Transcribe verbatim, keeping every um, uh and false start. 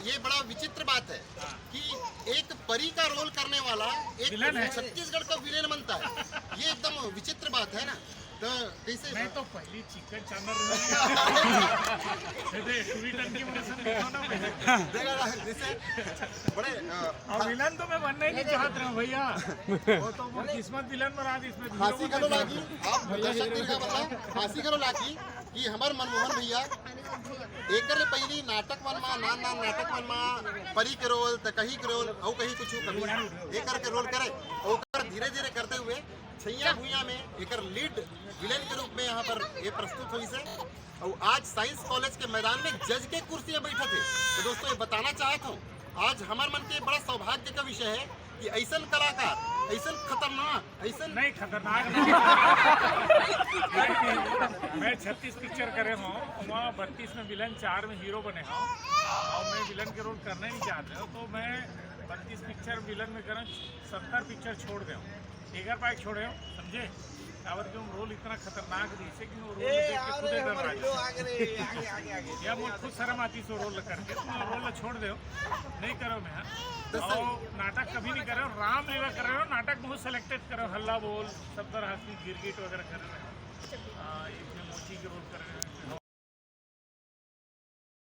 ये बड़ा विचित्र बात है कि एक परी का रोल करने वाला एक छत्तीसगढ़ का विलेन बनता है। ये एकदम विचित्र बात है ना। तो जैसे मैं तो पहली चिकन चांदर देखा ना मैं। जैसे बड़े, अ, और विलन तो मैं बनना ही नहीं चाहत रहा हूँ भैया। वो तो वो किस्मत विलन बना दी इसमें। हंसी घलो लागी, आप दर्शक का बता, हंसी घलो लागी कि हमार मनमोहन भैया एकर ले पहिली नाटक मन मा, नान नान नाटक मन मा परी के रोल, त कहीं के रोल, अउ कहीं कुछ कभी एकर के रोल करे। ओकर धीरे धीरे करते हुए छैया भुइया में एकर लीड विलेन के रूप में यहाँ पर ये प्रस्तुत होइस हे। और आज साइंस कॉलेज के मैदान में जज के कुर्सी में बैठे थे। तो दोस्तों, ये बताना चाहत हूँ, आज हमार मन के बड़ा सौभाग्य का विषय है कि ऐसन कलाकार, ऐसन खतरनाक, ऐसन नहीं, खतरनाक नहीं। मैं छत्तीस पिक्चर करे हूँ, वहाँ बत्तीस में विलन, चार में हीरो बने हूँ, और मैं विलन के रोल करना ही नहीं चाहते हूँ, तो मैं बत्तीस पिक्चर विलन में करूँ, सत्तर पिक्चर छोड़ दे हूँ, एकर बाय छोड़े हूँ, समझे? काबर कि वो रोल इतना खतरनाक रहिसे कि वो रोल ए, देख के आगे खुदे रे, डर हमारे लगे। लोग आगे रे, आगे, आगे, आगे। या मोर खुद शर्म आतिस वो रोल करके, तो मैं रोल छोड़ दे हूँ, नहीं करो मैं, हाँ। तो सर और नाटक कभी नहीं करे, रामलीला कर रहे हो, नाटक बहुत सिलेक्टेड करो, हल्ला बोल, सत्तर हाथी, गिरगिट वगैरह कर रहे हो। हाँ, इसमें मोची के रोल कर रहे हो।